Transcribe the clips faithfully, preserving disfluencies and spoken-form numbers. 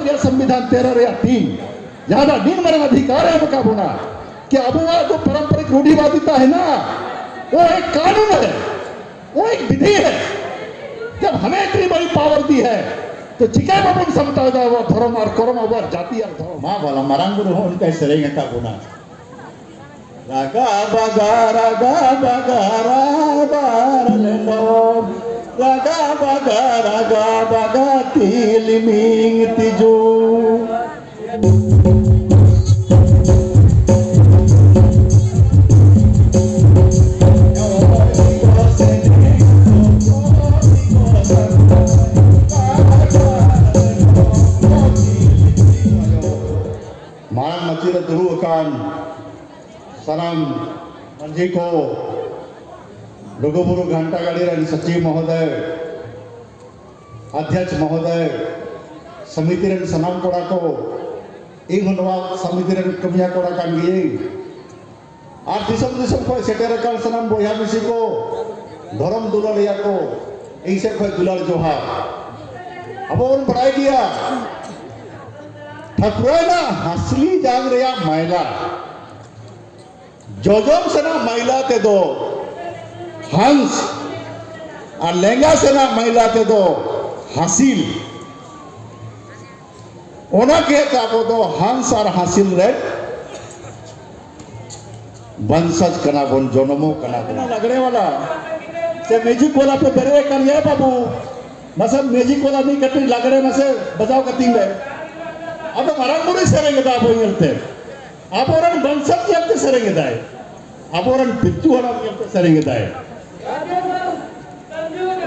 ᱜᱮ ᱥᱚᱝᱵᱤᱫᱷᱟᱱ ᱛᱮᱨᱚ ᱨᱮᱭᱟᱜ ᱴᱤᱢ ᱡᱟᱦᱟᱸ ᱫᱚ ᱱᱤᱱ ᱢᱟᱨᱟᱝ ᱚᱫᱷᱤᱠᱟᱨ ᱮ ᱮᱢ ᱟᱠᱟᱫ ᱵᱚᱱᱟ, ᱠᱤ ᱟᱵᱚᱣᱟᱜ ᱫᱚ ᱯᱟᱨᱚᱢᱯᱚᱨᱤᱠ ᱨᱩᱰᱷᱤᱵᱟᱫᱤᱛᱟ ᱦᱮᱱᱟᱜᱼᱟ, ᱚ ᱮᱠ ᱠᱟᱱᱩᱱ ᱦᱮ, ᱚ ᱮᱠ ᱵᱤᱫᱷᱤ ᱦᱮ᱾ ᱡᱟᱵ ᱦᱟᱢᱮ ᱤᱛᱱᱤ ᱵᱟᱲᱤ ᱯᱟᱣᱟᱨ ᱫᱤ ᱦᱮ, ᱛᱚ ᱪᱤᱠᱟᱹ ᱵᱟᱵᱚᱱ ᱥᱟᱢᱴᱟᱣ ᱮᱫᱟ ᱟᱵᱚᱣᱟᱜ ᱫᱷᱚᱨᱚᱢ ᱟᱨ ᱠᱚᱨᱚᱢ, ᱟᱵᱚᱣᱟᱜ ᱡᱟᱹᱛᱤ ᱟᱨ ᱫᱷᱚᱨᱚᱢ? ᱢᱟ ᱵᱟᱞᱟ ᱢᱟᱨᱟᱝ ᱵᱩᱨᱩ ᱦᱚᱸ ᱚᱱᱠᱟᱭ ᱥᱮᱨᱮᱧ ᱟᱠᱟᱫ ᱵᱚᱱᱟ᱾ ᱨᱟᱜᱟ ᱵᱟᱜᱟ ᱨᱟᱜᱟ ᱵᱟᱜᱟ ᱨᱟᱜᱟ ᱨᱟᱞᱮᱱᱰᱚᱢ᱾ ᱨᱟᱜᱟ ᱵᱟᱜᱟ ᱨᱟᱜᱟ ᱵᱟᱜᱟ ᱛᱤᱞᱢᱤᱝ ᱛᱤᱡᱩ᱾ ᱢᱟᱨᱟᱝ ᱢᱟᱹᱪᱤ ᱨᱮ ᱫᱩᱲᱩᱵ ᱟᱠᱟᱱ ᱥᱟᱱᱟᱢ ᱢᱟᱹᱡᱷᱤ ᱠᱚ, ᱞᱩᱜᱩᱵᱩᱨᱩ ᱜᱷᱟᱱᱴᱟ ᱜᱟᱲᱤ ᱨᱮᱱ ᱥᱚᱪᱤᱵᱽ ᱢᱚᱦᱳᱫᱚᱭ, ᱚᱫᱷᱭᱚᱠᱥ ᱢᱚᱦᱳᱫᱚᱭ, ᱥᱚᱢᱤᱛᱤ ᱨᱮᱱ ᱥᱟᱱᱟᱢ ᱠᱚᱲᱟ ᱠᱚ, ᱤᱧ ᱦᱚᱸ ᱱᱚᱣᱟ ᱥᱚᱢᱤᱛᱤ ᱨᱮᱱ ᱠᱟᱹᱢᱤᱭᱟᱹ ᱠᱚᱲᱟ ᱠᱟᱱ ᱜᱤᱭᱟᱹᱧ᱾ ᱟᱨ ᱫᱤᱥᱚᱢ ᱫᱤᱥᱚᱢ ᱠᱷᱚᱱ ᱥᱮᱴᱮᱨ ᱟᱠᱟᱱ ᱥᱟᱱᱟᱢ ᱵᱚᱭᱦᱟ ᱢᱤᱥᱤ ᱠᱚ, ᱫᱷᱚᱨᱚᱢ ᱫᱩᱞᱟᱹᱲᱤᱭᱟᱹ ᱠᱚ, ᱤᱧ ᱥᱮᱫ ᱠᱷᱚᱱ ᱫᱩᱞᱟᱹᱲ ᱡᱚᱦᱟᱨ᱾ ᱟᱵᱚ ᱵᱚᱱ ᱵᱟᱲᱟᱭ ᱜᱮᱭᱟ, ᱴᱷᱟᱹᱠᱩᱨᱟᱭᱱᱟ ᱦᱟᱸᱥᱞᱤ ᱡᱟᱝ ᱨᱮᱭᱟᱜ ᱢᱟᱭᱞᱟ, ᱡᱚᱡᱚᱢ ᱥᱮᱱᱟᱜ ᱢᱟᱭᱞᱟ ᱛᱮᱫᱚ ᱦᱟᱸᱥ ᱟᱨ ᱞᱮᱸᱜᱟ ᱥᱮᱱᱟᱜ ᱢᱟᱭᱞᱟ ᱛᱮᱫᱚ ᱦᱟᱸᱥᱤᱞ᱾ ᱚᱱᱟ ᱜᱮ ᱟᱵᱚ ᱫᱚ ᱦᱟᱸᱥ ᱟᱨ ᱦᱟᱸᱥᱤᱞ ᱨᱮ ᱵᱚᱝᱥᱚᱡᱽ ᱠᱟᱱᱟ ᱵᱚᱱ, ᱡᱚᱱᱚᱢᱚᱜ ᱠᱟᱱᱟ ᱵᱚᱱ᱾ ᱞᱟᱜᱽᱲᱮ ᱵᱟᱞᱟ ᱥᱮ ᱢᱮᱡᱤᱠ ᱵᱟᱞᱟ ᱯᱮ ᱵᱮᱨᱮᱫ ᱠᱟᱱ ᱜᱮᱭᱟ ᱵᱟᱹᱵᱩ? ᱢᱟᱥᱮ ᱢᱮᱡᱤᱠ ᱵᱟᱞᱟ ᱢᱤᱫ ᱠᱟᱹᱴᱤᱡ ᱞᱟᱜᱽᱲᱮ ᱢᱟᱥᱮ ᱵᱟᱡᱟᱣ ᱠᱟᱹᱛᱤᱧ ᱢᱮ᱾ ᱟᱫᱚ ᱢᱟᱨᱟᱝ ᱵᱩᱨᱩᱭ ᱥᱮᱨᱮᱧ ᱮᱫᱟ ᱟᱵᱚ ᱧᱮᱞᱛᱮ᱾ ᱟᱵᱚᱨᱮᱱ ᱵᱚᱝᱥᱚᱡᱽ ᱧᱮᱞᱛᱮ ᱥᱮᱨᱮᱧ ᱮᱫᱟᱭ, ᱟᱵᱚᱨᱮᱱ ᱯᱤᱞᱪᱩ ᱦᱟᱲᱟᱢ ᱧᱮᱞᱛᱮ ᱥᱮᱨᱮᱧ ᱮᱫᱟᱭ᱾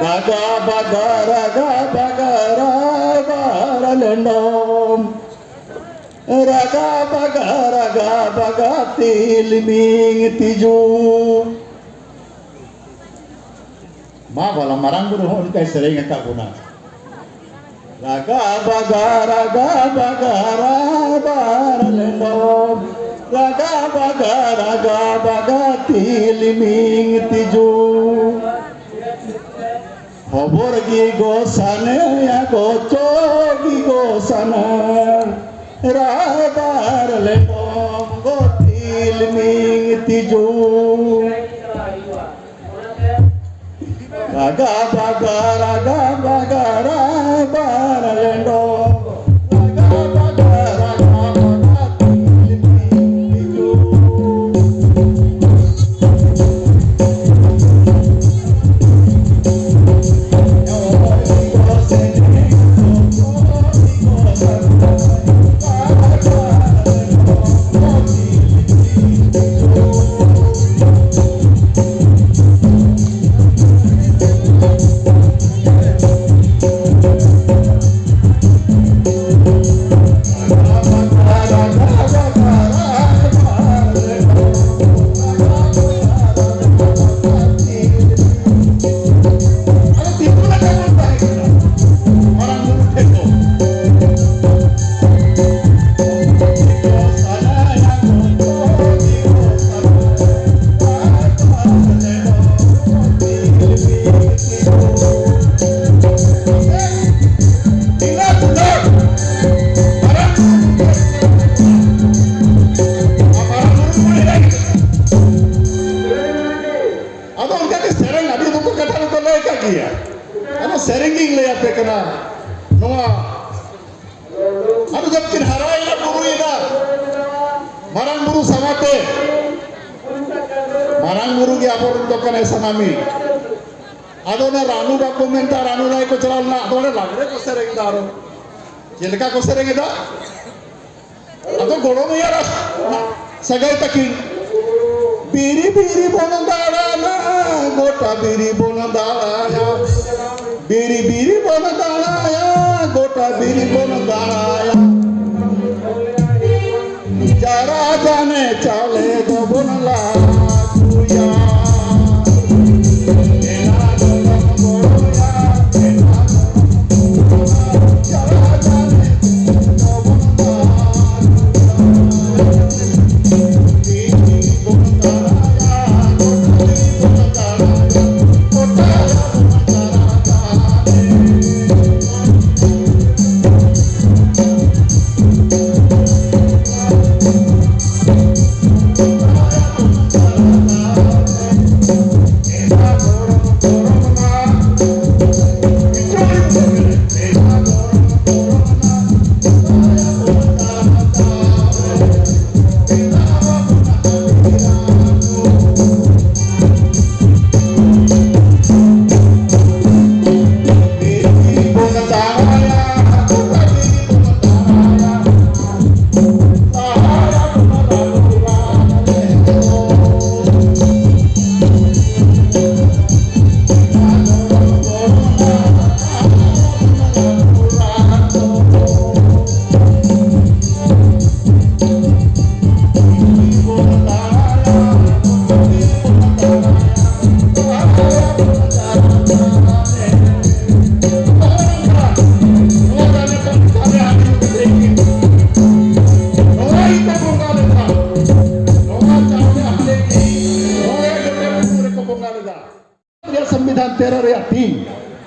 ᱨᱟᱜᱟ ᱵᱟᱜᱟ ᱨᱟᱜᱟ ᱵᱟᱜᱟ ᱨᱟᱜᱟ ᱨᱟᱞᱮᱱᱰᱚᱢ᱾ ᱨᱟᱜᱟ ᱵᱟᱜᱟ ᱨᱟᱜᱟ ᱵᱟᱜᱟ ᱛᱤᱞᱢᱤᱝ ᱛᱤᱡᱩ᱾ ᱢᱟ ᱵᱟᱞᱟ ᱢᱟᱨᱟᱝ ᱵᱩᱨᱩ ᱦᱚᱸ ᱚᱱᱠᱟᱭ ᱥᱮᱨᱮᱧ ᱟᱠᱟᱫ ᱵᱚᱱᱟ᱾ ᱨᱟᱜᱟ ᱵᱟᱜᱟ ᱨᱟᱜᱟ ᱵᱟᱜᱟ ᱨᱟᱜᱟ ᱨᱟᱞᱮᱱᱰᱚᱢ᱾ ᱨᱟᱜᱟ ᱵᱟᱜᱟ ᱨᱟᱜᱟ ᱵᱟᱜᱟ ᱛᱤᱞᱢᱤᱝ ᱛᱤᱡᱩ᱾ ᱦᱚᱵᱚᱨ ᱜᱮ ᱜᱚ ᱥᱟᱱᱮᱭᱟ ᱜᱚ ᱪᱚ ᱜᱮ ᱜᱚ ᱥᱟᱱᱟ ᱨᱟᱵᱟᱨ ᱞᱮᱰᱚᱢ ᱜᱚ ᱛᱤᱞᱢᱤᱧ ᱛᱤᱡᱩ᱾ ᱨᱟᱜᱟ ᱵᱟᱜᱟ ᱨᱟᱜᱟ ᱵᱟᱜᱟ ᱨᱟᱵᱟᱨ ᱞᱮᱰᱚᱢ᱾ ᱨᱟᱜᱟ ᱵᱟᱜᱟ ᱨᱟᱜᱟ ᱵᱟᱜᱟ ᱛᱤᱞᱢᱤᱧ ᱛᱤᱡᱩ᱾ ᱟᱫᱚ ᱚᱱᱠᱟ ᱜᱮ ᱥᱮᱨᱮᱧ ᱟᱹᱰᱤ ᱨᱚᱠᱚᱢ ᱠᱟᱛᱷᱟ ᱠᱚᱠᱚ ᱞᱟᱹᱭ ᱟᱠᱟᱫ ᱜᱮᱭᱟ᱾ ᱟᱫᱚ ᱥᱮᱨᱮᱧ ᱜᱤᱧ ᱞᱟᱹᱭ ᱟᱯᱮ ᱠᱟᱱᱟ᱾ ᱱᱚᱣᱟ ᱟᱫᱚ ᱡᱚᱵ ᱠᱤᱱ ᱦᱟᱨᱟᱭᱮᱱᱟ, ᱵᱩᱨᱩᱭᱮᱱᱟ ᱢᱟᱨᱟᱝ ᱵᱩᱨᱩ ᱥᱟᱶᱛᱮ᱾ ᱢᱟᱨᱟᱝ ᱵᱩᱨᱩ ᱜᱮ ᱟᱵᱚᱨᱮᱱ ᱫᱚ ᱠᱟᱱᱟᱭ ᱥᱟᱱᱟᱢᱤ᱾ ᱟᱫᱚ ᱚᱱᱟ ᱨᱟᱱᱩ ᱵᱟᱠᱚ ᱢᱮᱱᱫᱟ, ᱨᱟᱱᱩ ᱨᱟᱭ ᱠᱚ ᱪᱟᱞᱟᱣ ᱞᱮᱱᱟ, ᱟᱫᱚ ᱚᱸᱰᱮ ᱞᱟᱜᱽᱲᱮ ᱠᱚ ᱥᱮᱨᱮᱧ ᱮᱫᱟ᱾ ᱟᱨᱚ ᱪᱮᱫ ᱞᱮᱠᱟ ᱠᱚ ᱥᱮᱨᱮᱧ ᱮᱫᱟ? ᱟᱫᱚ ᱜᱚᱲᱚᱢ ᱮᱨᱟ ᱥᱟᱹᱜᱟᱹᱭ ᱛᱟᱹᱠᱤᱱ, ᱵᱤᱨᱤ ᱵᱤᱨᱤ ᱵᱚᱱ ᱫᱟᱬᱟᱱᱟ, ᱜᱚᱴᱟ ᱵᱤᱨᱤ ᱵᱚᱱ ᱫᱟᱬᱟᱭᱟ᱾ ᱵᱤᱨᱤ ᱵᱤᱨᱤ ᱵᱚᱱ ᱫᱟᱬᱟᱭᱟ, ᱜᱚᱴᱟ ᱵᱤᱨᱤ ᱵᱚᱱ ᱫᱟᱬᱟᱭᱟ᱾ ᱡᱟᱨᱟ ᱡᱟᱱᱮ ᱪᱟᱣᱞᱮ ᱫᱚᱵᱚᱱ ᱞᱟᱹᱜᱩᱭᱟ᱾ ᱮᱱᱟ ᱫᱚᱵᱚᱱ ᱜᱚᱲᱚᱭᱟ, ᱮᱱᱟ ᱫᱚᱵᱚᱱ ᱜᱚᱲᱚᱭᱟ᱾ ᱡᱟᱨᱟ ᱡᱟᱱᱮ ᱫᱚᱵᱚᱱ ᱞᱟᱹᱜᱩᱭᱟ᱾ ᱵᱤᱨᱤ ᱵᱚᱱ ᱫᱟᱬᱟᱭᱟ, ᱜᱚᱴᱟ ᱵᱤᱨᱤ ᱵᱚᱱ ᱫᱟᱬᱟᱭᱟ, ᱜᱚᱴᱟ ᱵᱚᱱ ᱫᱟᱬᱟᱭᱟ᱾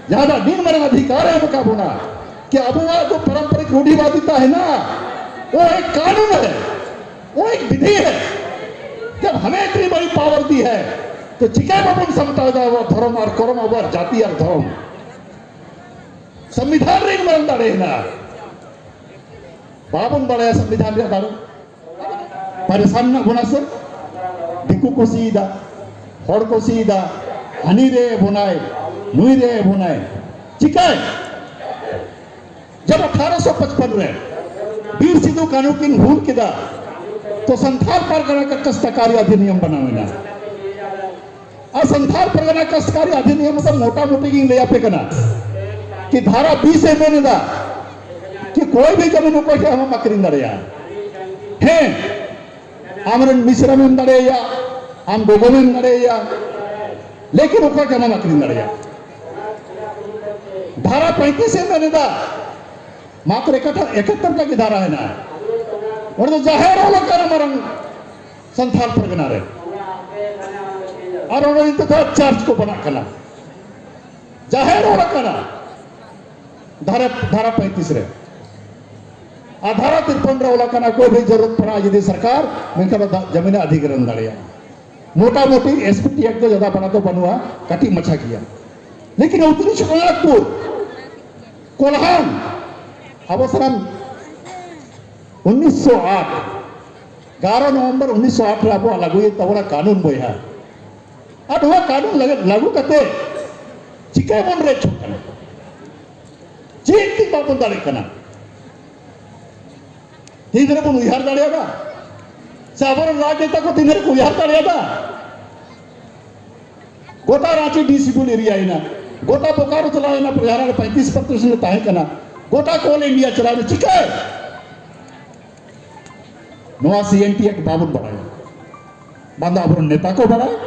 ᱡᱟᱦᱟᱸ ᱫᱚ ᱟᱹᱰᱤ ᱢᱟᱨᱟᱝ ᱚᱫᱷᱤᱠᱟᱨ ᱮ ᱮᱢ ᱟᱠᱟᱫ ᱵᱚᱱᱟ, ᱠᱤ ᱟᱵᱚᱣᱟᱜ ᱫᱚ ᱯᱟᱨᱚᱢᱯᱚᱨᱤᱠ ᱨᱩᱰᱷᱤᱵᱟᱫᱤᱛᱟ ᱦᱮᱱᱟᱜᱼᱟ, ᱚᱱᱟ ᱮᱠ ᱠᱟᱱᱩᱱ ᱦᱮ, ᱚᱱᱟ ᱮᱠ ᱵᱤᱫᱷᱤ ᱦᱮ᱾ ᱡᱟᱵ ᱦᱟᱢᱮ ᱤᱛᱱᱤ ᱵᱟᱲᱤ ᱯᱟᱣᱟᱨ ᱫᱤ ᱦᱮ, ᱛᱚ ᱪᱤᱠᱟᱹ ᱵᱟᱵᱚᱱ ᱥᱟᱢᱴᱟᱣ ᱮᱫᱟ ᱟᱵᱚᱣᱟᱜ ᱫᱷᱚᱨᱚᱢ ᱟᱨ ᱠᱚᱨᱚᱢ, ᱟᱵᱚᱣᱟᱜ ᱡᱟᱹᱛᱤ ᱟᱨ ᱫᱷᱚᱨᱚᱢ? ᱥᱚᱝᱵᱤᱫᱷᱟᱱ ᱨᱮ ᱢᱟᱨᱟᱝ ᱫᱟᱲᱮ ᱦᱮᱱᱟᱜᱼᱟ, ᱵᱟᱵᱚᱱ ᱵᱟᱲᱟᱭᱟ ᱥᱚᱝᱵᱤᱫᱷᱟᱱ ᱨᱮᱭᱟᱜ ᱫᱟᱲᱮ᱾ ᱯᱟᱨᱮᱥᱟᱱ ᱢᱮᱱᱟᱜ ᱵᱚᱱᱟ ᱥᱮ? ᱫᱤᱠᱩ ᱠᱚ ᱥᱤᱭᱮᱫᱟ, ᱦᱚᱲ ᱠᱚ ᱥᱤᱭᱮᱫᱟ, ᱦᱟᱹᱱᱤ ᱨᱮ ᱵᱚᱱᱟᱭ, ᱱᱩᱭ ᱨᱮ ᱵᱚᱱᱟᱭ᱾ ᱪᱤᱠᱟᱹᱭ? ᱡᱟᱵ ᱟᱴᱷᱟᱨᱚᱥᱚ ᱯᱟᱸᱪᱯᱟᱱ ᱨᱮ ᱵᱤᱨ ᱥᱤᱫᱩ ᱠᱟᱹᱱᱦᱩ ᱠᱤᱱ ᱦᱩᱞ ᱠᱮᱫᱟ, ᱛᱚ ᱥᱟᱱᱛᱷᱟᱞ ᱯᱟᱨᱜᱟᱱᱟ ᱠᱟ ᱠᱟᱥᱛᱟᱠᱟᱨᱤ ᱟᱫᱷᱤᱱᱤᱭᱚᱢ ᱵᱮᱱᱟᱣ ᱮᱱᱟ᱾ ᱟᱨ ᱥᱟᱱᱛᱷᱟᱞ ᱯᱟᱨᱜᱟᱱᱟ ᱠᱟᱥᱛᱠᱟᱨᱤ ᱟᱫᱷᱤᱱᱤᱭᱚᱢ ᱫᱚ ᱢᱚᱴᱟᱢᱩᱴᱤ ᱜᱤᱧ ᱞᱟᱹᱭ ᱟᱯᱮ ᱠᱟᱱᱟ ᱠᱤ ᱫᱷᱟᱨᱟ ᱵᱤᱥ ᱮ ᱢᱮᱱ ᱮᱫᱟ ᱠᱤ ᱠᱚᱭ ᱵᱷᱤ ᱡᱟᱢᱤᱱ ᱚᱠᱚᱭ ᱴᱷᱮᱱ ᱦᱚᱸ ᱟᱹᱠᱷᱨᱤᱧ ᱫᱟᱲᱮᱭᱟᱜᱼᱟ᱾ ᱦᱮᱸ, ᱟᱢᱨᱮᱱ ᱢᱤᱥᱨᱟᱢ ᱮᱢ ᱫᱟᱲᱮᱭᱟᱭᱟ, ᱟᱢ ᱜᱚᱜᱚᱢ ᱮᱢ ᱫᱟᱲᱮᱭᱟᱭᱟ, ᱞᱮᱠᱤᱱ ᱚᱠᱚᱭ ᱴᱷᱮᱱ ᱦᱚᱸ ᱟᱹᱠᱷᱨᱤᱧ ᱫᱟᱲᱮᱭᱟᱜᱼᱟ᱾ ᱫᱷᱟᱨᱟ ᱯᱚᱸᱭᱛᱤᱥ ᱮ ᱢᱮᱱ ᱮᱫᱟ, ᱢᱟᱛᱨᱚ ᱮᱠᱟᱴᱷᱟ ᱮᱠᱟᱛᱛᱚᱨ ᱴᱟ ᱜᱮ ᱫᱷᱟᱨᱟ ᱦᱮᱱᱟᱜᱼᱟ᱾ ᱚᱸᱰᱮ ᱫᱚ ᱡᱟᱦᱮᱨ ᱚᱞ ᱟᱠᱟᱱᱟ ᱢᱟᱨᱟᱝ ᱥᱟᱱᱛᱷᱟᱞ ᱯᱟᱨᱜᱟᱱᱟ ᱨᱮ᱾ ᱟᱨ ᱚᱸᱰᱮ ᱱᱤᱛᱚᱜ ᱫᱚ ᱪᱟᱨᱪ ᱠᱚ ᱵᱮᱱᱟᱜ ᱠᱟᱱᱟ, ᱡᱟᱦᱮᱨ ᱚᱞ ᱟᱠᱟᱱᱟ ᱫᱷᱟᱨᱟ ᱫᱷᱟᱨᱟ ᱯᱚᱸᱭᱛᱤᱥ ᱨᱮ᱾ ᱟᱨ ᱫᱷᱟᱨᱟ ᱛᱤᱨᱯᱚᱱ ᱨᱮ ᱚᱞ ᱟᱠᱟᱱᱟ, ᱠᱚᱭ ᱵᱷᱤ ᱡᱟᱨᱩᱨᱟᱛ ᱯᱟᱲᱟ ᱡᱩᱫᱤ ᱥᱚᱨᱠᱟᱨ, ᱢᱮᱱᱠᱷᱟᱱ ᱫᱚ ᱡᱟᱢᱤᱱ ᱮ ᱚᱫᱷᱤᱜᱨᱚᱦᱚᱱ ᱫᱟᱲᱮᱭᱟᱜᱼᱟ᱾ ᱢᱚᱴᱟᱢᱩᱴᱤ ᱮᱥ ᱯᱤ ᱴᱤ ᱮᱠᱴ ᱫᱚ ᱡᱟᱫᱟ ᱵᱟᱲᱟ ᱫᱚ ᱵᱟᱹᱱᱩᱜᱼᱟ, ᱠᱟᱹᱴᱤᱡ ᱢᱟᱪᱷᱟ ᱜᱮᱭᱟ᱾ ᱞᱮᱠᱤᱱ ᱩᱛᱱᱤ ᱪᱷᱚᱴᱚᱱᱟᱜᱽᱯᱩᱨ, ᱠᱚᱞᱦᱟᱱ, ᱟᱵᱚ ᱥᱟᱱᱟᱢ ᱩᱱᱤᱥᱥᱚ ᱟᱴ, ᱮᱜᱟᱨᱚ ᱱᱚᱵᱷᱮᱢᱵᱚᱨ ᱩᱱᱤᱥᱥᱚ ᱟᱴ ᱨᱮ ᱟᱵᱚᱣᱟᱜ ᱞᱟᱹᱜᱩᱭᱮᱱ ᱛᱟᱵᱚᱱᱟ ᱠᱟᱹᱱᱩᱱ ᱵᱚᱭᱦᱟ᱾ ᱟᱨ ᱱᱚᱣᱟ ᱠᱟᱹᱱᱩᱱ ᱞᱟᱹᱜᱤᱫ, ᱞᱟᱹᱜᱩ ᱠᱟᱛᱮ ᱪᱤᱠᱟᱹ ᱵᱚᱱ ᱨᱮᱡ ᱪᱷᱩᱴ ᱠᱟᱱᱟ? ᱪᱮᱫ ᱛᱮ ᱵᱟᱵᱚᱱ ᱫᱟᱲᱮᱜ ᱠᱟᱱᱟ? ᱛᱤᱱ ᱨᱮ ᱵᱚᱱ ᱩᱭᱦᱟᱹᱨ ᱫᱟᱲᱮᱭᱟᱫᱟ? ᱥᱮ ᱟᱵᱚᱨᱮᱱ ᱨᱟᱡᱽᱱᱮᱛᱟ ᱠᱚ ᱛᱤᱱ ᱨᱮ ᱠᱚ ᱩᱭᱦᱟᱹᱨ ᱫᱟᱲᱮᱭᱟᱫᱟ? ᱜᱚᱴᱟ ᱨᱟᱸᱪᱤ ᱰᱤ ᱥᱤᱰᱩᱞ ᱮᱨᱤᱭᱟ ᱮᱱᱟ, ᱜᱚᱴᱟ ᱵᱳᱠᱟᱨᱳ ᱪᱟᱞᱟᱣ ᱮᱱᱟ, ᱯᱨᱚᱡᱟ ᱨᱮ ᱯᱚᱸᱭᱛᱨᱤᱥ ᱯᱟᱨᱥᱮᱱᱴ ᱛᱟᱦᱮᱸ ᱠᱟᱱᱟ, ᱜᱚᱴᱟ ᱠᱚᱞ ᱤᱱᱰᱤᱭᱟ ᱪᱟᱞᱟᱣ ᱮᱱᱟ᱾ ᱪᱤᱠᱟᱹ? ᱱᱚᱣᱟ ᱥᱤ ᱮᱱ ᱴᱤ ᱮᱠᱴ ᱵᱟᱵᱚᱱ ᱵᱟᱲᱟᱭᱟ, ᱵᱟᱝ ᱫᱚ ᱟᱵᱚᱨᱮᱱ ᱱᱮᱛᱟ ᱠᱚ ᱵᱟᱲᱟᱭᱟ,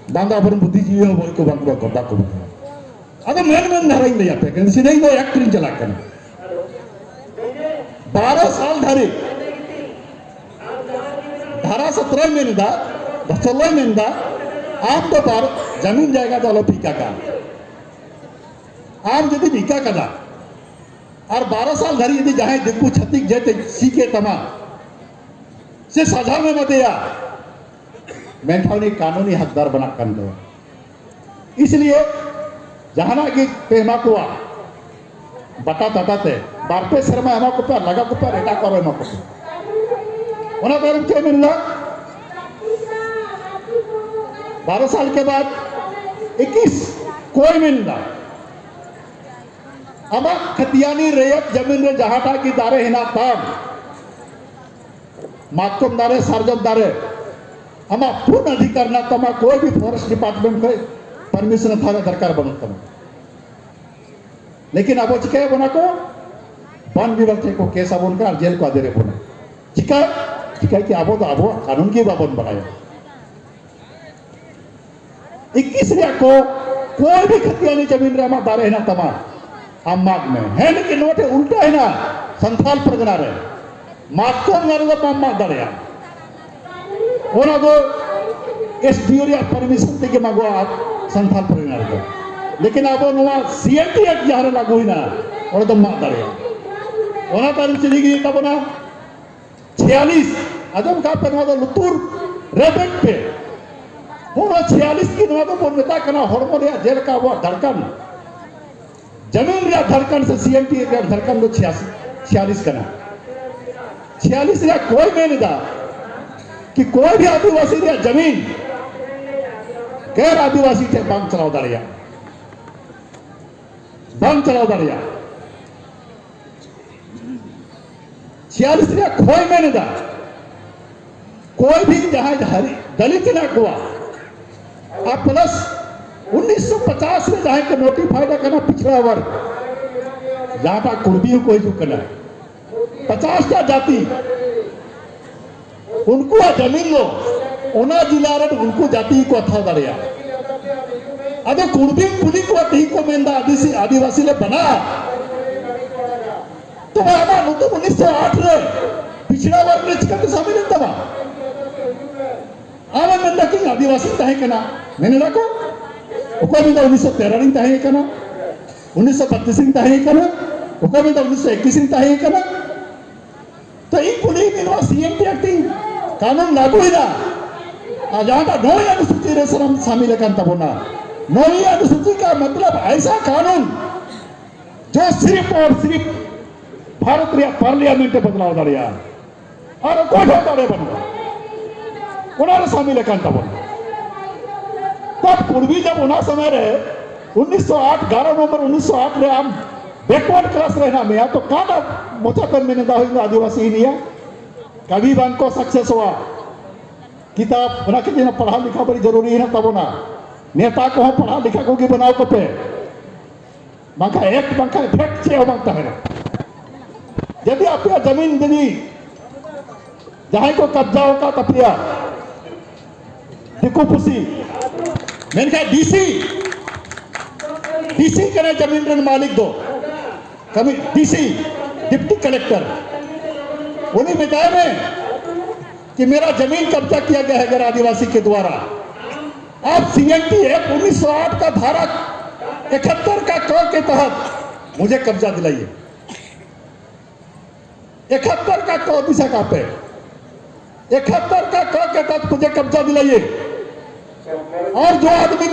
ᱵᱟᱝ ᱫᱚ ᱟᱵᱚᱨᱮᱱ ᱵᱩᱫᱽᱫᱷᱤᱡᱤᱵᱤ ᱦᱚᱸ ᱵᱟᱠᱚ, ᱵᱟᱠᱚ, ᱵᱟᱠᱚ ᱵᱟᱲᱟᱭᱟ᱾ ᱟᱫᱚ ᱢᱮᱱ ᱢᱮᱱ ᱫᱷᱟᱨᱟᱧ ᱞᱟᱹᱭ ᱟᱯᱮ ᱠᱟᱱᱟ, ᱥᱤᱫᱷᱟᱹᱧ ᱫᱚ ᱮᱠᱴ ᱨᱤᱧ ᱪᱟᱞᱟᱜ ᱠᱟᱱᱟ᱾ ᱵᱟᱨᱚ ᱥᱟᱞ ᱫᱷᱟᱹᱨᱤᱡ ᱫᱷᱟᱨᱟ ᱥᱚᱛᱨᱚᱭ ᱢᱮᱱ ᱮᱫᱟ, ᱥᱚᱞᱚᱭ ᱢᱮᱱ ᱮᱫᱟ, ᱟᱢ ᱫᱚ ᱵᱟᱨ ᱡᱟᱢᱤᱱ ᱡᱟᱭᱜᱟ ᱫᱚ ᱟᱞᱚ ᱯᱮ ᱤᱠᱟ ᱠᱟᱜᱼᱟ᱾ ᱟᱢ ᱡᱩᱫᱤᱢ ᱤᱠᱟ ᱠᱟᱫᱟ ᱟᱨ ᱵᱟᱨᱚ ᱥᱟᱞ ᱫᱷᱟᱹᱨᱤᱡ ᱡᱩᱫᱤ ᱡᱟᱦᱟᱸᱭ ᱫᱤᱠᱩ ᱪᱷᱟᱹᱛᱤᱠ ᱡᱟᱹᱛ ᱮ ᱥᱤ ᱠᱮᱫ ᱛᱟᱢᱟ ᱥᱮ ᱥᱟᱡᱟᱣ ᱮᱢᱟᱫᱮᱭᱟ, ᱢᱮᱱᱠᱷᱟᱱ ᱩᱱᱤ ᱠᱟᱹᱱᱩᱱᱤ ᱦᱚᱠᱫᱟᱨ ᱵᱟᱱᱟᱜ ᱠᱟᱱ ᱛᱟᱭᱟ᱾ ᱤᱥᱞᱤᱭᱮ ᱡᱟᱦᱟᱱᱟᱜ ᱜᱮ ᱯᱮ ᱮᱢᱟ ᱠᱚᱣᱟ ᱵᱟᱴᱟ ᱛᱟᱴᱟ ᱛᱮ, ᱵᱟᱨ ᱯᱮ ᱥᱮᱨᱢᱟ ᱮᱢᱟ ᱠᱚᱯᱮ ᱟᱨ ᱞᱟᱜᱟ ᱠᱚᱯᱮ ᱟᱨ ᱮᱴᱟᱜ ᱠᱚ ᱟᱨᱚ ᱮᱢᱟ ᱠᱚᱯᱮ᱾ ᱚᱱᱟ ᱛᱟᱭᱚᱢ ᱪᱮᱫ ᱢᱮᱱᱫᱟ? ᱵᱟᱨᱚ ᱥᱟᱞ ᱠᱮ ᱵᱟᱫ ᱤᱠᱤᱥ ᱠᱚᱭ ᱢᱮᱱᱫᱟ, ᱟᱢᱟᱜ ᱠᱷᱟᱛᱤᱭᱟᱱᱤ ᱨᱮᱭᱟᱜ ᱡᱟᱢᱤᱱ ᱨᱮ ᱡᱟᱦᱟᱸᱴᱟᱜ ᱜᱮ ᱫᱟᱨᱮ ᱦᱮᱱᱟᱜ ᱛᱟᱢ, ᱢᱟᱛᱠᱚᱢ ᱫᱟᱨᱮ, ᱥᱟᱨᱡᱚᱢ ᱫᱟᱨᱮ, ᱟᱢᱟᱜ ᱯᱩᱨᱱ ᱚᱫᱷᱤᱠᱟᱨ ᱦᱮᱱᱟᱜ ᱛᱟᱢᱟ, ᱠᱚᱭ ᱵᱷᱤ ᱯᱷᱚᱨᱮᱥᱴ ᱰᱤᱯᱟᱨᱴᱢᱮᱱᱴ ᱠᱷᱚᱱ ᱯᱟᱨᱢᱤᱥᱚᱱ ᱦᱟᱛᱟᱣ ᱨᱮᱭᱟᱜ ᱫᱚᱨᱠᱟᱨ ᱵᱟᱹᱱᱩᱜ ᱛᱟᱢᱟ᱾ ᱞᱮᱠᱤᱱ ᱟᱵᱚ ᱪᱤᱠᱟᱹᱭᱟ ᱵᱚᱱᱟ ᱠᱚ? ᱵᱚᱱ ᱵᱤᱵᱷᱟᱜᱽ ᱴᱷᱮᱱ ᱠᱚ ᱠᱮᱥ ᱟᱵᱚᱱ ᱠᱟᱱᱟ ᱟᱨ ᱡᱮᱞ ᱠᱚ ᱟᱫᱮᱨᱮᱫ ᱵᱚᱱᱟ᱾ ᱪᱤᱠᱟ? ᱪᱤᱠᱟ ᱠᱤ ᱟᱵᱚ ᱫᱚ ᱟᱵᱚᱣᱟᱜ ᱠᱟᱹᱱᱩᱱ ᱜᱮ ᱵᱟᱵᱚᱱ ᱵᱟᱲᱟᱭᱟ᱾ ᱤᱠᱤᱥ ᱨᱮᱭᱟᱜ ᱠᱚ, ᱠᱚᱭ ᱵᱷᱤ ᱠᱷᱟᱛᱤᱭᱟᱱᱤ ᱡᱟᱢᱤᱱ ᱨᱮ ᱟᱢᱟᱜ ᱫᱟᱨᱮ ᱦᱮᱱᱟᱜ ᱛᱟᱢᱟ, ᱟᱢ ᱢᱟᱜ ᱢᱮ᱾ ᱦᱮᱸ, ᱞᱮᱠᱤᱱ ᱱᱚᱣᱟ ᱴᱷᱮᱱ ᱩᱞᱴᱟ ᱦᱮᱱᱟᱜᱼᱟ, ᱥᱟᱱᱛᱷᱟᱞ ᱯᱟᱨᱜᱟᱱᱟ ᱨᱮ ᱢᱟᱛᱠᱚᱢ ᱫᱟᱨᱮ ᱫᱚ ᱵᱟᱢ ᱢᱟᱜ ᱫᱟᱲᱮᱭᱟᱜᱼᱟ᱾ ᱚᱱᱟ ᱫᱚ ᱮᱥ ᱰᱤ ᱳ ᱨᱮᱭᱟᱜ ᱯᱟᱨᱢᱤᱥᱚᱱ ᱛᱮᱜᱮ ᱢᱟᱜᱚᱜᱼᱟ ᱥᱟᱱᱛᱷᱟᱞ ᱯᱟᱨᱜᱟᱱᱟ ᱨᱮᱫᱚ᱾ ᱞᱮᱠᱤᱱ ᱟᱵᱚ ᱱᱚᱣᱟ ᱥᱤ ᱮᱱ ᱴᱤ ᱮᱠᱴ ᱡᱟᱦᱟᱸ ᱨᱮ ᱞᱟᱹᱜᱩ ᱦᱮᱱᱟᱜᱼᱟ, ᱚᱸᱰᱮ ᱫᱚᱢ ᱢᱟᱜ ᱫᱟᱲᱮᱭᱟᱜᱼᱟ᱾ ᱚᱱᱟ ᱛᱟᱭᱚᱢ ᱪᱮᱫ ᱦᱩᱭᱩᱜ ᱛᱟᱵᱚᱱᱟ? ᱪᱷᱤᱭᱟᱞᱤᱥ, ᱟᱸᱡᱚᱢ ᱠᱟᱜ ᱯᱮ, ᱱᱚᱣᱟ ᱫᱚ ᱞᱩᱛᱩᱨ ᱨᱮᱵᱮᱫ ᱯᱮ᱾ ᱱᱚᱣᱟ ᱪᱷᱤᱭᱟᱞᱤᱥ ᱜᱮ ᱱᱚᱣᱟ ᱫᱚᱵᱚᱱ ᱢᱮᱛᱟᱜ ᱠᱟᱱᱟ ᱦᱚᱲᱢᱚ ᱨᱮᱭᱟᱜ, ᱡᱮᱞᱮᱠᱟ ᱟᱵᱚᱣᱟᱜ ᱫᱷᱟᱲᱠᱟᱱ, ᱡᱟᱢᱤᱱ ᱨᱮᱭᱟᱜ ᱫᱷᱟᱲᱠᱟᱱ ᱥᱮ ᱥᱤ ᱮᱱ ᱴᱤ ᱨᱮᱭᱟᱜ ᱫᱷᱟᱲᱠᱟᱱ ᱫᱚ ᱪᱷᱤᱭᱟᱥᱤ, ᱪᱷᱤᱭᱟᱞᱤᱥ ᱠᱟᱱᱟ᱾ ᱪᱷᱤᱭᱟᱞᱤᱥ ᱨᱮᱭᱟᱜ ᱠᱚᱭ ᱢᱮᱱ ᱮᱫᱟ ᱠᱤ ᱠᱚᱭ ᱵᱷᱤ ᱟᱹᱫᱤᱵᱟᱹᱥᱤ ᱨᱮᱭᱟᱜ ᱡᱟᱢᱤᱱ ᱜᱮᱨ ᱟᱹᱫᱤᱵᱟᱹᱥᱤ ᱴᱷᱮᱱ ᱵᱟᱝ ᱪᱟᱞᱟᱣ ᱫᱟᱲᱮᱭᱟᱜᱼᱟ, ᱵᱟᱝ ᱪᱟᱞᱟᱣ ᱫᱟᱲᱮᱭᱟᱜᱼᱟ᱾ ᱪᱷᱤᱭᱟᱞᱤᱥ ᱨᱮᱭᱟᱜ ᱠᱷᱚᱭ ᱢᱮᱱ ᱮᱫᱟ, ᱠᱚᱭ ᱵᱷᱤ ᱡᱟᱦᱟᱸᱭ ᱦᱟᱹᱨᱤ-, ᱫᱟᱹᱞᱤᱛ ᱦᱮᱱᱟᱜ ᱠᱚᱣᱟ, ᱟᱨ ᱯᱞᱟᱥ ᱩᱱᱤᱥᱥᱚ ᱯᱚᱪᱟᱥ ᱨᱮ ᱡᱟᱦᱟᱸᱭ ᱠᱚ ᱱᱳᱴᱤᱯᱷᱟᱭᱰ ᱟᱠᱟᱱᱟ ᱯᱤᱪᱷᱲᱟ ᱣᱟᱨᱜᱽ, ᱡᱟᱦᱟᱸᱴᱟᱜ ᱠᱩᱲᱵᱤ ᱦᱚᱸᱠᱚ ᱦᱤᱡᱩᱜ ᱠᱟᱱᱟ, ᱯᱚᱪᱟᱥ ᱴᱟ ᱡᱟᱹᱛᱤ, ᱩᱱᱠᱩᱣᱟᱜ ᱡᱟᱢᱤᱱ ᱫᱚ ᱚᱱᱟ ᱡᱤᱞᱟ ᱨᱮᱱ ᱩᱱᱠᱩ ᱡᱟᱹᱛᱤ ᱜᱮᱠᱚ ᱦᱟᱛᱟᱣ ᱫᱟᱲᱮᱭᱟᱜᱼᱟ᱾ ᱟᱫᱚ ᱠᱩᱲᱵᱤᱢ ᱠᱩᱞᱤ ᱠᱚᱣᱟ, ᱛᱮᱦᱮᱧ ᱠᱚ ᱢᱮᱱᱫᱟ ᱟᱹᱫᱤᱥᱤ, ᱟᱹᱫᱤᱵᱟᱹᱥᱤ ᱞᱮ ᱵᱮᱱᱟᱜᱼᱟ, ᱛᱚᱵᱮ ᱟᱢᱟᱜ ᱧᱩᱛᱩᱢ ᱩᱱᱤᱥᱥᱚ ᱟᱴ ᱨᱮ ᱯᱤᱪᱷᱲᱟ ᱣᱟᱨᱜᱽ ᱨᱮ ᱪᱤᱠᱟᱹᱛᱮ ᱥᱟᱢᱤᱞ ᱮᱱ ᱛᱟᱢᱟ? ᱟᱢᱮᱢ ᱢᱮᱱᱫᱟ ᱠᱤ ᱟᱹᱫᱤᱵᱟᱹᱥᱤᱧ ᱛᱟᱦᱮᱸ ᱠᱟᱱᱟ, ᱢᱮᱱ ᱮᱫᱟ ᱠᱚ, ᱚᱠᱚᱭ ᱢᱮᱱᱫᱟ ᱩᱱᱤᱥᱥᱚ ᱛᱮᱨᱚ ᱨᱤᱧ ᱛᱟᱦᱮᱸ ᱠᱟᱱᱟ? ᱩᱱᱤᱥᱥᱚ ᱵᱟᱛᱤᱥ ᱤᱧ ᱛᱟᱦᱮᱸ ᱠᱟᱱᱟ, ᱚᱠᱚᱭ ᱢᱮᱱᱫᱟ ᱩᱱᱤᱥᱥᱚ ᱮᱠᱤᱥ ᱤᱧ ᱛᱟᱦᱮᱸ ᱠᱟᱱᱟ᱾ ᱛᱚ ᱤᱧ ᱠᱩᱞᱤᱭᱮᱫ ᱢᱮᱭᱟ, ᱱᱚᱣᱟ ᱥᱤ ᱮᱱ ᱴᱤ ᱟᱠᱴ ᱤᱧ ᱠᱟᱹᱱᱩᱱ ᱞᱟᱹᱜᱩᱭᱮᱫᱟ, ᱟᱨ ᱡᱟᱦᱟᱸᱴᱟᱜ ᱱᱚᱣᱟ ᱚᱱᱩᱥᱩᱪᱤ ᱨᱮ ᱥᱟᱱᱟᱢ ᱥᱟᱢᱤᱞ ᱟᱠᱟᱱ ᱛᱟᱵᱚᱱᱟ, ᱱᱚᱣᱟ ᱚᱱᱩᱥᱩᱪᱤ ᱠᱟ ᱢᱚᱛᱞᱚᱵ ᱟᱭᱥᱟ ᱠᱟᱹᱱᱩᱱ ᱡᱚ ᱥᱤᱨᱯ ᱟᱨ ᱥᱤᱨᱯ ᱵᱷᱟᱨᱚᱛ ᱨᱮᱭᱟᱜ ᱯᱟᱨᱞᱤᱭᱟᱢᱮᱱᱴ ᱮ ᱵᱚᱫᱞᱟᱣ ᱫᱟᱲᱮᱭᱟᱜᱼᱟ᱾ ᱟᱨ ᱚᱠᱚᱭ ᱦᱚᱸ ᱫᱟᱲᱮ ᱵᱟᱹᱱᱩᱜᱼᱟ᱾ ᱚᱱᱟ ᱨᱮ ᱥᱟᱢᱤᱞ ᱟᱠᱟᱱ ᱛᱟᱵᱚᱱᱟ᱾ ᱛᱚ ᱯᱩᱨᱵᱤ ᱡᱟᱵ ᱚᱱᱟ ᱥᱚᱢᱚᱭ ᱨᱮ ᱩᱱᱤᱥᱥᱚ ᱟᱴ, ᱮᱜᱟᱨᱚ ᱱᱚᱢᱵᱚᱨ ᱩᱱᱤᱥᱥᱚ ᱟᱴ ᱨᱮ ᱟᱢ ᱵᱮᱠᱣᱟᱨᱰ ᱠᱞᱟᱥ ᱨᱮ ᱦᱮᱱᱟᱜ ᱢᱮᱭᱟ, ᱛᱚ ᱚᱠᱟᱴᱟᱜ ᱢᱚᱪᱟ ᱛᱮᱢ ᱢᱮᱱ ᱮᱫᱟ ᱦᱩᱭᱱᱟ ᱟᱹᱫᱤᱵᱟᱹᱥᱤ ᱦᱤᱱᱤᱭᱟ? ᱠᱟᱹᱢᱤ ᱵᱟᱝ ᱠᱚ ᱥᱟᱠᱥᱮᱥᱚᱜᱼᱟ᱾ ᱠᱤᱛᱟᱵ ᱚᱱᱟ ᱠᱷᱟᱹᱛᱤᱨ ᱯᱟᱲᱦᱟᱣ ᱞᱮᱠᱷᱟ ᱵᱟᱹᱲᱤ ᱡᱚᱨᱩᱨᱤ ᱦᱮᱱᱟᱜ ᱛᱟᱵᱚᱱᱟ᱾ ᱱᱮᱛᱟ ᱠᱚᱦᱚᱸ ᱯᱟᱲᱦᱟᱣ ᱞᱮᱠᱷᱟ ᱠᱚᱜᱮ ᱵᱮᱱᱟᱣ ᱠᱚᱯᱮ, ᱵᱟᱝᱠᱷᱟᱱ ᱮᱠᱴ ᱵᱟᱝᱠᱷᱟᱱ ᱯᱷᱮᱠᱴ ᱪᱮᱫ ᱦᱚᱸ ᱵᱟᱝ ᱛᱟᱦᱮᱱᱟ᱾ ᱡᱩᱫᱤ ᱟᱯᱮᱭᱟᱜ ᱡᱟᱢᱤᱱ ᱡᱩᱫᱤ ᱡᱟᱦᱟᱸᱭ ᱠᱚ ᱠᱟᱵᱡᱟ ᱟᱠᱟᱫ ᱛᱟᱯᱮᱭᱟ, ᱫᱤᱠᱩ ᱯᱩᱥᱤ, ᱢᱮᱱᱠᱷᱟᱱ ᱰᱤᱥᱤ, ᱰᱤᱥᱤ ᱠᱟᱱᱟᱭ ᱡᱟᱢᱤᱱ ᱨᱮᱱ ᱢᱟᱹᱞᱤᱠ ᱫᱚ, ᱠᱟᱹᱢᱤ ᱰᱤᱥᱤ, ᱰᱤᱯᱴᱤ ᱠᱟᱞᱮᱠᱴᱚᱨ, ᱩᱱᱤ ᱢᱮᱛᱟᱭ ᱢᱮ ᱠᱤ ᱢᱮᱨᱟ ᱡᱟᱢᱤᱱ ᱠᱟᱵᱡᱟ ᱠᱤᱭᱟ ᱜᱟᱭᱟ ᱦᱟᱭ ᱜᱟᱨ ᱟᱫᱤᱵᱟᱥᱤ ᱠᱮ ᱫᱣᱟᱨᱟ, ᱟᱯ ᱥᱤ ᱮᱱ ᱴᱤ ᱮᱠᱴ ᱩᱱᱤᱥ ᱥᱚ ᱟᱴ ᱠᱟ ᱫᱷᱟᱨᱟ ᱮᱠᱦᱟᱛᱛᱚᱨ ᱠᱟ ᱠᱚ ᱠᱮ ᱛᱟᱦᱟᱛ ᱢᱩᱡᱷᱮ ᱠᱟᱵᱡᱟ ᱫᱤᱞᱟᱭᱮ᱾ इकहत्तर का क दिशा का पे, इकहत्तर का क के तहत मुझे कब्जा दिलाइए। और जो आदमी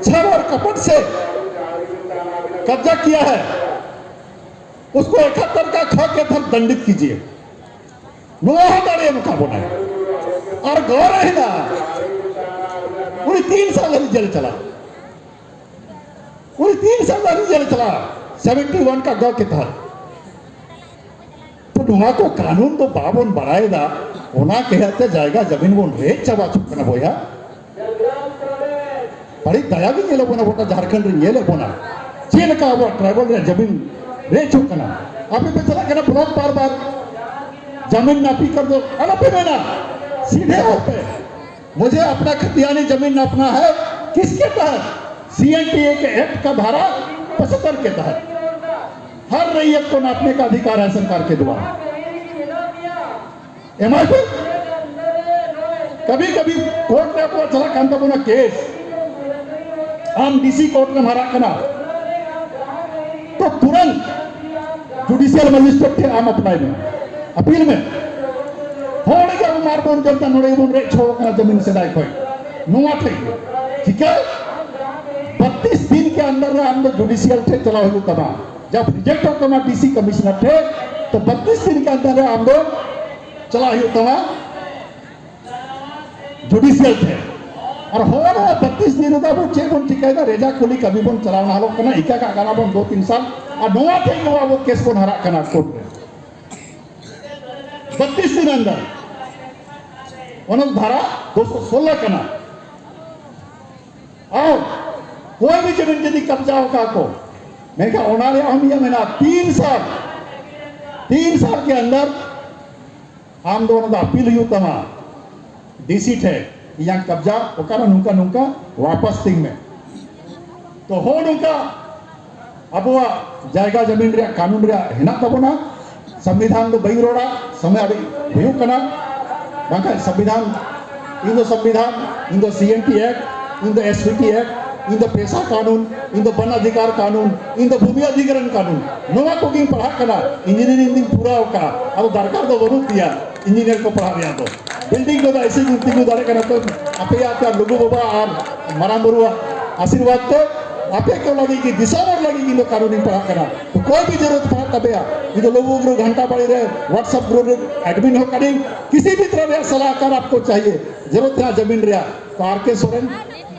छल और कपट से कब्जा किया है, उसको इकहत्तर का ख के तहत दंडित कीजिए। ᱱᱚᱣᱟ ᱦᱚᱸ ᱫᱟᱲᱮ ᱮᱢ ᱠᱟᱜ ᱵᱚᱱᱟᱭ᱾ ᱟᱨ ᱜᱚᱲ ᱦᱮᱱᱟᱜᱼᱟ, ᱩᱱᱤ ᱛᱤᱱ ᱥᱟᱞ ᱫᱷᱟᱹᱵᱤᱡ ᱡᱮᱞ ᱪᱟᱞᱟᱜᱼᱟ᱾ ᱩᱱᱤ ᱛᱤᱱ ᱥᱟᱞ ᱫᱷᱟᱹᱵᱤᱡ ᱡᱮᱞ ᱪᱟᱞᱟᱜᱼᱟ, ᱥᱮᱵᱷᱮᱱᱴᱤ ᱣᱟᱱ ᱠᱟ ᱜᱚ ᱠᱮ ᱛᱟᱦᱮᱸᱫ᱾ ᱛᱚ ᱱᱚᱣᱟ ᱠᱚ ᱠᱟᱹᱱᱩᱱ ᱫᱚ ᱵᱟᱵᱚᱱ ᱵᱟᱲᱟᱭᱮᱫᱟ, ᱚᱱᱟ ᱠᱮᱦᱟᱛᱮ ᱡᱟᱭᱜᱟ ᱡᱟᱢᱤᱱ ᱵᱚᱱ ᱨᱮᱡ ᱪᱟᱵᱟ ᱦᱚᱪᱚᱜ ᱠᱟᱱᱟ ᱵᱚᱭᱦᱟ᱾ ᱵᱟᱹᱲᱤᱡ ᱫᱟᱭᱟ ᱜᱮ ᱧᱮᱞᱚᱜ ᱠᱟᱱᱟ, ᱜᱚᱴᱟ ᱡᱷᱟᱲᱠᱷᱚᱸᱰ ᱨᱮ ᱧᱮᱞᱮᱫ ᱵᱚᱱᱟ ᱪᱮᱫ ᱞᱮᱠᱟ ᱟᱵᱚᱣᱟᱜ ᱴᱨᱟᱭᱵᱟᱞ ᱨᱮᱭᱟᱜ ᱡᱟᱢᱤᱱ ᱨᱮᱡ ᱦᱚᱪᱚᱜ ᱠᱟᱱᱟ᱾ ᱟᱯᱮ ᱯᱮ ᱪᱟᱞᱟᱜ ᱠᱟᱱᱟ ᱵᱞᱚᱠ ᱵᱟᱨ ᱵᱟᱨ, ᱡᱟᱢᱤᱱ ᱱᱟᱯᱤ ᱠᱟᱨ ᱫᱚ ᱟᱞᱚᱯᱮ ᱢᱮᱱᱟ, ᱥᱤᱫᱷᱮ ᱚᱞ ᱯᱮ᱾ मुझे अपना खतियानी जमीन नापना है। किसके तहत? सी एन टी ए के एक्ट का धारा पचहत्तर के तहत। हर रैयत को नापने का अधिकार है सरकार के द्वारा। एम आई पी कभी कभी कोर्ट में अपना चला कांता बोना केस, हम डी सी कोर्ट में हमारा कना, ᱛᱩᱨᱟᱹᱱᱛ ᱡᱩᱰᱤᱥᱤᱭᱟᱞ ᱢᱮᱡᱤᱥᱴᱨᱮᱴ ᱴᱷᱮᱱ ᱟᱢ ᱟᱯᱞᱟᱭ ᱢᱮ, ᱟᱯᱤᱞ ᱢᱮ᱾ ᱦᱚᱲ ᱜᱮ ᱟᱵᱚ ᱢᱟᱨ ᱵᱚᱱ ᱡᱚᱢ ᱮᱫᱟ, ᱱᱚᱰᱮ ᱜᱮᱵᱚᱱ ᱨᱮᱡ ᱪᱷᱚ ᱟᱠᱟᱱᱟ ᱡᱟᱢᱤᱱ ᱥᱮᱫᱟᱭ ᱠᱷᱚᱱ᱾ ᱱᱚᱣᱟ ᱴᱷᱮᱱ ᱪᱤᱠᱟᱹ ᱵᱟᱛᱤᱥ ᱫᱤᱱ ᱠᱮ ᱟᱱᱫᱟᱨ ᱨᱮ ᱟᱢ ᱫᱚ ᱡᱩᱰᱤᱥᱤᱭᱟᱞ ᱴᱷᱮᱱ ᱪᱟᱞᱟᱣ ᱦᱩᱭᱩᱜ ᱛᱟᱢᱟ᱾ ᱡᱟᱵ ᱨᱤᱡᱮᱠᱴ ᱦᱩᱭᱩᱜ ᱛᱟᱢᱟ ᱰᱤᱥᱤ ᱠᱚᱢᱤᱥᱚᱱᱟᱨ ᱴᱷᱮᱱ, ᱛᱚ ᱵᱟᱛᱤᱥ ᱫᱤᱱ ᱠᱮ ᱟᱱᱫᱟᱨ ᱨᱮ ᱟᱢ ᱫᱚ ᱪᱟᱞᱟᱣ ᱦᱩᱭᱩᱜ ᱛᱟᱢᱟ ᱡᱩᱰᱤᱥᱤᱭᱟᱞ ᱴᱷᱮᱱ᱾ ᱟᱨ ᱦᱚᱸᱜᱼᱚ ᱱᱚᱣᱟ ᱵᱟᱛᱤᱥ ᱫᱤᱱ ᱨᱮᱫᱚ ᱟᱵᱚ ᱪᱮᱫ ᱵᱚᱱ ᱪᱤᱠᱟᱹᱭᱮᱫᱟ? ᱨᱮᱡᱟ ᱠᱩᱞᱤ ᱠᱟᱹᱢᱤ ᱵᱚᱱ ᱪᱟᱞᱟᱣ ᱱᱟᱦᱟᱞᱚᱜ ᱠᱟᱱᱟ, ᱤᱠᱟ ᱠᱟᱜ ᱠᱟᱱᱟ ᱵᱚᱱ ᱫᱩ ᱛᱤᱱ ᱥᱟᱞ, ᱟᱨ ᱱᱚᱣᱟ ᱴᱷᱮᱱ ᱜᱮ ᱟᱵᱚ ᱠᱮᱥ ᱵᱚᱱ ᱦᱟᱨᱟᱜ ᱠᱟᱱᱟ ᱠᱳᱨᱴ ᱨᱮ᱾ ᱵᱟᱛᱤᱥ ᱫᱤᱱ ᱟᱱᱫᱟᱨ ᱚᱱᱟ ᱫᱷᱟᱨᱟ ᱫᱩᱥᱚ ᱥᱳᱞᱞᱳ ᱠᱟᱱᱟ᱾ ᱟᱨ ᱠᱚᱭ ᱵᱤᱪᱟᱹᱨᱤᱱ ᱡᱩᱫᱤ ᱠᱟᱵᱡᱟ ᱟᱠᱟᱫ ᱠᱚ, ᱢᱮᱱᱠᱷᱟᱱ ᱚᱱᱟ ᱨᱮᱭᱟᱜ ᱦᱚᱸ ᱢᱤᱫ ᱢᱮᱱᱟᱜᱼᱟ, ᱛᱤᱱ ᱥᱟᱞ, ᱛᱤᱱ ᱥᱟᱞ ᱠᱮ ᱟᱱᱫᱟᱨ ᱟᱢ ᱫᱚ ᱚᱱᱟ ᱫᱚ ᱟᱯᱤᱞ ᱦᱩᱭᱩᱜ ᱛᱟᱢᱟ ᱰᱤᱥᱤ ᱴᱷᱮᱱ, ᱤᱧᱟᱹᱜ ᱠᱟᱵᱡᱟ ᱚᱠᱟᱨᱮ ᱱᱚᱝᱠᱟ ᱱᱚᱝᱠᱟ ᱣᱟᱯᱟᱥ ᱛᱤᱧ ᱢᱮ᱾ ᱛᱚ ᱦᱚᱸ ᱱᱚᱝᱠᱟ ᱟᱵᱚᱣᱟᱜ ᱡᱟᱭᱜᱟ ᱡᱟᱢᱤᱱ ᱨᱮᱭᱟᱜ ᱠᱟᱹᱱᱩᱱ ᱨᱮᱭᱟᱜ ᱦᱮᱱᱟᱜ ᱛᱟᱵᱚᱱᱟ᱾ ᱥᱚᱝᱵᱤᱫᱷᱟᱱ ᱫᱚ ᱵᱟᱹᱧ ᱨᱚᱲᱟ, ᱥᱚᱢᱚᱭ ᱟᱹᱰᱤ ᱦᱩᱭᱩᱜ ᱠᱟᱱᱟ, ᱵᱟᱝᱠᱷᱟᱱ ᱥᱚᱝᱵᱤᱫᱷᱟᱱ, ᱤᱧ ᱫᱚ ᱥᱚᱝᱵᱤᱫᱷᱟᱱ, ᱤᱧ ᱫᱚ ᱥᱤ ᱮᱱ ᱴᱤ ᱮᱠᱴ, ᱤᱧ ᱫᱚ ᱮᱥ ᱯᱤ ᱴᱤ ᱮᱠᱴ, ᱤᱧ ᱫᱚ ᱯᱮᱥᱟ ᱠᱟᱹᱱᱩᱱ, ᱤᱧ ᱫᱚ ᱵᱚᱱ ᱚᱫᱷᱤᱠᱟᱨ ᱠᱟᱹᱱᱩᱱ, ᱤᱧ ᱫᱚ ᱵᱷᱩᱢᱤ ᱚᱫᱷᱤᱠᱟᱨᱚᱱ ᱠᱟᱹᱱᱩᱱ, ᱱᱚᱣᱟ ᱠᱚᱜᱮᱧ ᱯᱟᱲᱦᱟᱜ ᱠᱟᱱᱟ᱾ ᱤᱧᱡᱤᱱᱤᱭᱟᱨᱤᱝ ᱫᱚᱧ ᱯᱩᱨᱟᱹᱣ ᱟᱠᱟᱫᱼᱟ, ᱟᱫᱚ ᱫᱚᱨᱠᱟᱨ ᱫᱚ ᱵᱟᱹᱱᱩᱜ ᱛᱤᱧᱟ ᱤᱧᱡᱤᱱᱤᱭᱟᱨ ᱠᱚ ᱯᱟᱲᱦᱟᱜ ᱨᱮᱭᱟᱜ ᱫᱚ᱾ ᱵᱤᱞᱰᱤᱝ ᱠᱚᱫᱚ ᱮᱭᱥᱮ ᱜᱮᱧ ᱛᱤᱸᱜᱩ ᱫᱟᱲᱮᱭᱟᱜ ᱠᱟᱱᱟ᱾ ᱛᱚ ᱟᱯᱮᱭᱟᱜ ᱛᱮ ᱞᱩᱜᱩ ᱵᱟᱵᱟ ᱟᱨ ᱢᱟᱨᱟᱝ ᱵᱩᱨᱩᱣᱟᱜ ᱟᱥᱤᱨᱵᱟᱫᱽ ᱛᱮ ᱟᱯᱮ ᱠᱚ ᱞᱟᱹᱜᱤᱫ ᱜᱮ, ᱫᱤᱥᱚᱢ ᱦᱚᱲ ᱞᱟᱹᱜᱤᱫ ᱜᱮ ᱤᱧ ᱫᱚ ᱠᱟᱹᱱᱩᱱᱤᱧ ᱯᱟᱲᱦᱟᱜ ᱠᱟᱱᱟ᱾ ᱛᱚ ᱠᱚᱭ ᱵᱷᱤ ᱡᱟᱨᱩᱨᱟᱛ ᱯᱟᱲᱟᱜ ᱛᱟᱯᱮᱭᱟ, ᱤᱧ ᱫᱚ ᱞᱩᱜᱩ ᱵᱩᱨᱩ ᱜᱷᱟᱱᱴᱟ ᱵᱟᱲᱤ ᱨᱮ WhatsApp group ᱨᱮ admin ᱦᱚᱸ ᱠᱟᱹᱱᱟᱹᱧ᱾ ᱠᱤᱥᱤ ᱵᱷᱤ ᱛᱚᱨᱦ ᱨᱮᱭᱟᱜ ᱥᱟᱞᱟᱦᱠᱟᱨ ᱟᱯᱠᱚ ᱪᱟᱦᱤᱭᱮ, ᱡᱟᱨᱩᱨᱟᱛ ᱨᱮᱭᱟᱜ ᱡᱟᱢᱤᱱ ᱨᱮᱭᱟᱜ, ᱛᱚ ᱟᱨ ᱠᱮ ᱥᱚᱨᱮᱱ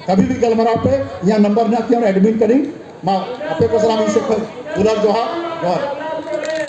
ᱠᱟᱵᱷᱤ ᱵᱷᱤ ᱜᱟᱞᱢᱟᱨᱟᱣ ᱯᱮ, ᱤᱧᱟᱹᱜ ᱱᱟᱢᱵᱟᱨ ᱢᱮᱱᱟᱜ ᱛᱤᱧᱟ, admin ᱠᱟᱹᱱᱟᱹᱧ᱾ ᱢᱟ ᱟᱯᱮ ᱠᱚ ᱥᱟᱞᱟᱜ ᱤᱧ ᱥᱮᱫ ᱠᱷᱚᱱ ᱫᱩᱞᱟᱹᱲ ᱡᱚᱦᱟᱨ, ᱡᱚᱦᱟᱨ᱾